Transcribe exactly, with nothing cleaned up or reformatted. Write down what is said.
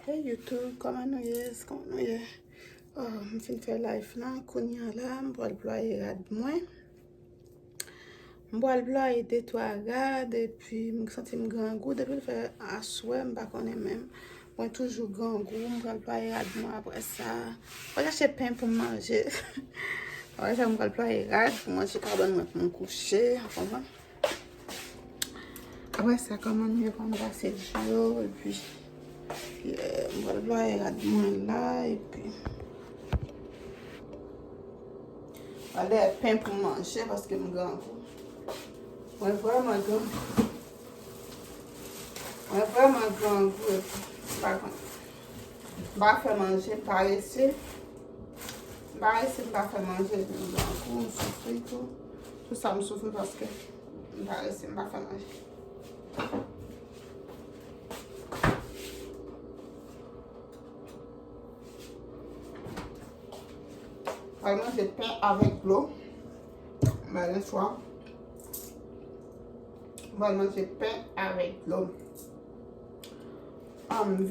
Hey YouTube, kòman nou ye? Kòman nou ye? Oh, m fin fè live la, kounye a la, m pral plwaye rad mwen. M pral plwaye de twa rad, epi m santi m grangou. Depi l fè aswè, m pa konnen menm. Mwen toujou grangou, m pral plwaye rad mwen apre sa. Mwen chache pen pou m manje. Apre sa, m pral plwaye rad pou manje kabann mwen pou m kouche, w konprann? Apre sa, kòman m ye, kòman m pase djyo, epi, yeah, m pral plwaye rad mwen la, epi. Pral dèyè pen pou m manje, paske m grangou. Mwen vrèman grangou. Mwen vrèman grangou, epi, m pa konn. M pa fè manje, m parese. M parese, m pa fè manje, epi m grangou, m soufri tou. Tout sa m soufri paske m parese, m pa fè manje. Pral manje pen avèk dlo. M pa gen chwa. M pral manje pen avèk dlo. Ann,